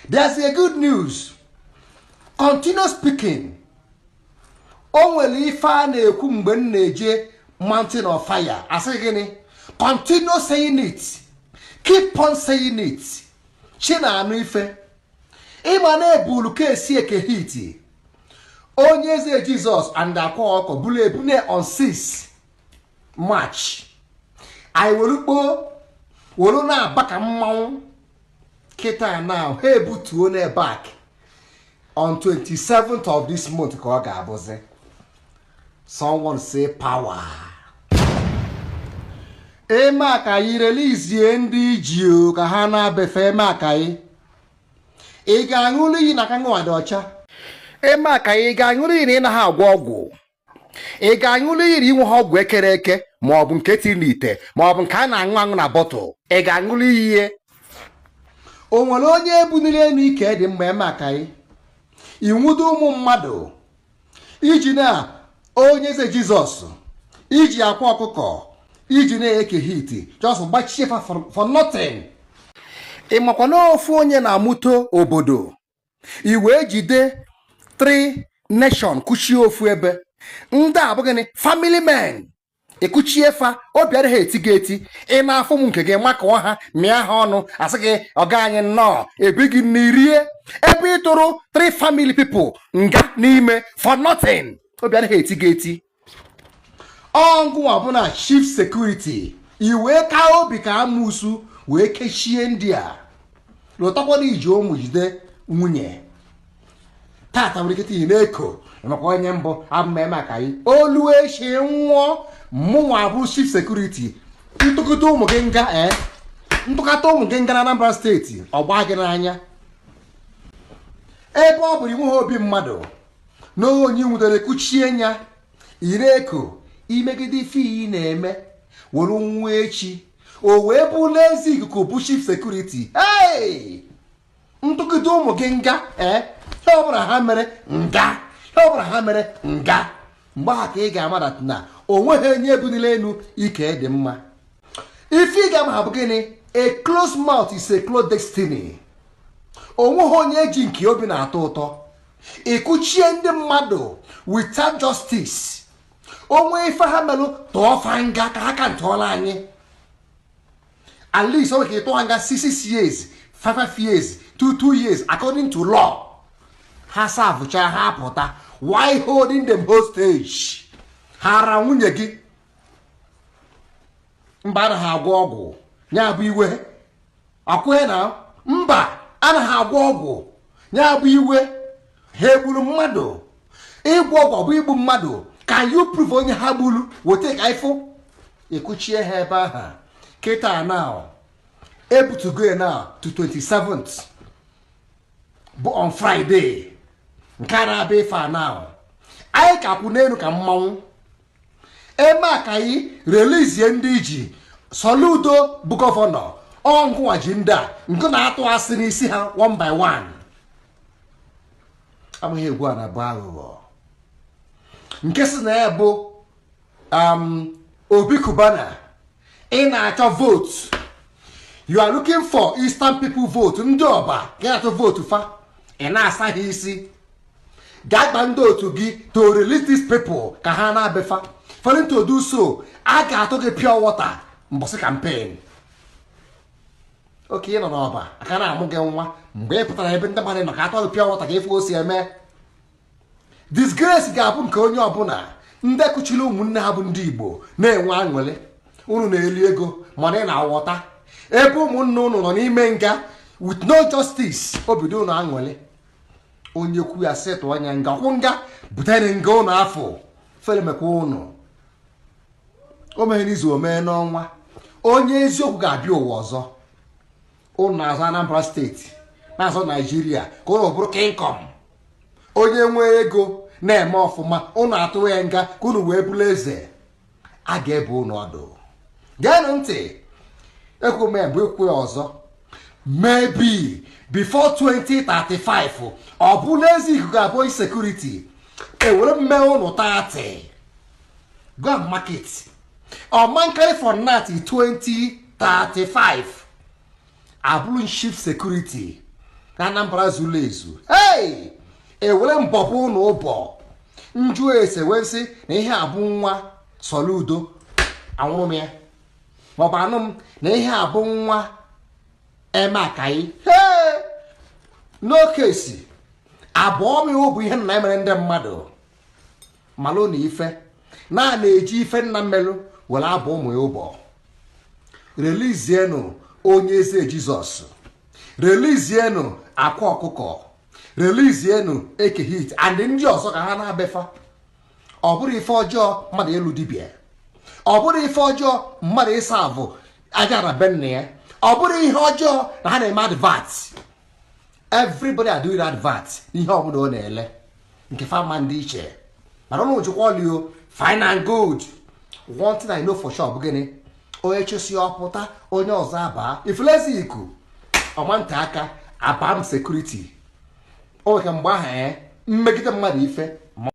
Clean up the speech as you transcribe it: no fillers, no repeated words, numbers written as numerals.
There's a good news. Continue speaking. O nwere ife a na-ekwu mgbe m na-eje Mountain of Fire. Asị gịnị? Continue saying it. Keep on saying it. Chi na-anụ ife. Ịma na-ebulu kesi Eke Hit, Onye Eze Jesus and Akwa Ọkọ bulu ebune on 6 March. Anyị were kpoo were na-aba ka mmanwụ kịta. Now ha ebutuo na back on 27th of this month ka ọ ga-abụzi. Someone say power. Eme ka anyị releasie ndị iji o ka ha na-abefe. Eme ka anyị, ị ga-aṅụrụ iyi na aka nwa dị ọcha. Eme ka ị ga-aṅụrụ iyi na ị naghị agwọ ọgwụ. Ị ga-aṅụrụ iyi na inwe ha ọgwụ ekere eke, ma ọ bụ nke tiri n'ite, ma ọ bụ nke a na-aṅụ aṅụ na bottle. Ị ga-aṅụrụ iyi? O nwere onye ebuniri elu ike dị mma. Eme ka anyị inwudo ụmụ mmadụ iji na Onye Eze Jizọs, iji Akwa Ọkụkọ, iji na-Eke Hit, just gbachie fa for nothing. Ị makwa na ofu onye na-amụto obodo i wee jide three nation kuchie ofu ebe. Ndị a bụ gịnị? Family men. Ịkụchie fa, obi adịghị eti gị eti. Ị na-afụ m nke gị, makụọ ha, mịa ha ọnụ, asị gị ọga anyị nnọọ, ebi gị n'irie ebe ị tụrụ three family people nga n'ime for nothing. Obi adịghị eti gị eti. Ọngụnwa bụ na chief security, i wee kaa obi ka amụsụ wee kechie ndị a. Lụtakwana iji ụmụ jide nwunye tata nwere ike ị na-eko maka onye mbụ abụmeme aka anyị olu echi nwụọ. Mụnwa bụ chief security, ntụkọta ụmụ gị nga, ee, ntụkọta ụmụ gị nga na Anambra Steeti, ọgba gị n'anya. Ebe ọ bụrụ inweghị obi mmadụ na onye nwudere kuchie ya, ị na-eko imegide ife ị na-eme were nwa echi o wee bụrụ ezi ikuku bụ chief security. Hey! Ntụgide ụmụ gị nga, ee, ihe ọbụla ha mere nga, ihe ọbụla ha mere nga. Mgbe ahụ ka ị ga-ama that na o nweghị onye ebunile elu ike dị mma. Ife ị ga-ama ha bụ gịnị? A closed mouth is a closed destiny. Onweghị onye ji nke obi na-atọ ụtọ ịkụchie ndị mmadụ without justice. Onwe ife ha melụ, tụọ fa nga ka ha ka ntụọla anyị. At least o nwere ka ịtụọ nga 6 years, 5 years, 2 2 years, according to law. Ha savụcha, ha pụta. Why holding them hostage? Ha ara nwunye gị mba anaghị agwọ ọgwụ ya bụ iwe akwụghị na mba anaghị agwọ ọgwụ ya bụ iwe. Ha egburu mmadụ? Ịgwọ ọgwụ ọ bụ igbu mmadụ? Can you prove onye ha gburu? Weta ka ịfụ. Ịkụchie ha ebe ahụ kịta. Now ebutugo ya now to 27th, bụ on Friday nke a na-abịa. Ife a now anyị ka kwụ n'elu ka mmanwụ. Eme a ka anyị releasie ndị iji. Soludo bụ governor ọngụnwa ji ndị a nke na-atụ asị n'isi ha one by one. Amaghị egwu a na-abụ aghụghọ nke si na ya bụ Obi Cubana. Ị na-achọ vote, you are looking for Eastern people vote. Ndị ọba gị na-achọ vote fa, ị na-asa ha isi. Gaa gba ndị otu gị to release these people ka ha na-abefa. Failing to do so, a ga-atụ gị pure water mbọsị campaign. Oke ị nọ n'ọba aka na-amụ gị nwa mgbe ị pụtara ebe ndị mmadụ nọ ka atọ gị pure water ka ife o si eme. Disgrace ga-abụ nke onye ọbụla. Ndị kuchiri ụmụnne ha bụ ndị Igbo na-enwe aṅụrị. Unu na-eli ego mana ị na-aghọta ebe ụmụnne unu nọ n'ime nga with no justice, obido unu aṅụrị. Onye kwu ya setụ anya nga kwụ nga butere nga unu afọ fere mekwa unu. O meghe n'izu, o mee n'ọnwa. Onye eziokwu ga-abịa ụwa ọzọ. Unu na-azọ Anambra Steeti, na-azọ Naijiria ka unu bụrụ kingdom. Onye nwee ego na-eme ọfụma, unu atụ ya nga ka unu wee bụrụ eze. A ga-ebe unu ọdụ. Geenụ ntị, ekwu m bụ ekwu ya ọzọ. Maybe before 2035, ọ bụla ezi ikuku abụọ security ewere mme unu 30. Go and mark it. Ọma for nat 2035 abụrụ chief security. Na Anambra zuru ezu. Hey! Ewere mbọpụ ụnụ ụbọ njụ ese wee sị na ihe a bụ nwa Soludo, anwụrụ m ya, maọbụ anụ m na ihe a bụ nwa Emeakayi. Hey! N'oke esi abụọ m bụ ihe nna mere ndị mmadụ malụ na ife na na-eji ife nna mmelụ were abụ ụmụ ya ụbọ. Releasienụ Onye Eze Jizọs, releasienụ Akwa Ọkụkọ, releasienụ Eke Hit and ndị ọzọ ka ha na-abefa. Ọ bụrụ ife ọjọọ mmadụ ịlụ dibịa, ọ bụrụ ife ọjọọ mmadụ ịsa avụ aja na be nna ya, ọ bụrụ ihe ọjọọ na ha na-eme advert. Everybody are doing advert ihe ọbụla ọ na-ele nke fama ndị iche, mana ụnụ jikwa ọlio. Fine and good. One thing I know for sure bụ gịnị? Onye chesi ọpụta, onye ọzọ abaa. Ifulezi iku ọmanta aka abam security o nwere mgbe ahụ, ee, mmegide mmadụ ife ma